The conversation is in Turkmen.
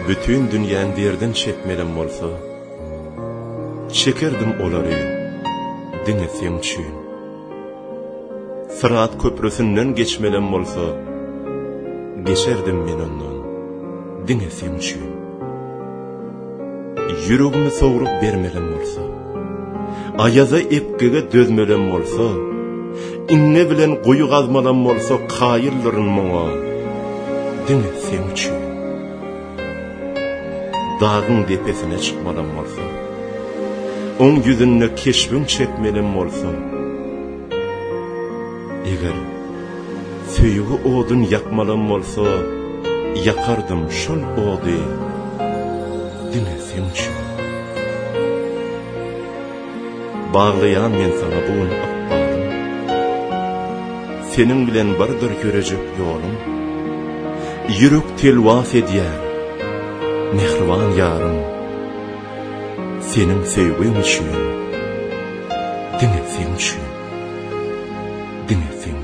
Bütin dünýäň derdin çekmelem bolsa, Çekerdim olary diňe seň üçin. Syrat köprüsinden geçmelem bolsa, Geçerdim men ondan diňe seň üçin. Ýüregimi sogrup bermelem bolsa, Aýaza epgege dözmelem bolsa, Iňňe bilen guýy gazmalam bolsa Kaýyldyryn muňa diňe seň üçin. Dagyň depesine çykmalam bolsa, Oň ýüzünde keşbiň çekmelem bolsa, Eger söýgi odun ýakmalam bolsa, Ýakardym şol ody diňe seň üçin. Baglaýan men saňa bu gün ykbalym. Seniň bilen birdir ýörejek ýolum. Ýürek telwas edýär, mähriban ýarym. Seniň söýgüň üçin, diňe seň üçin, diňe seň üçin.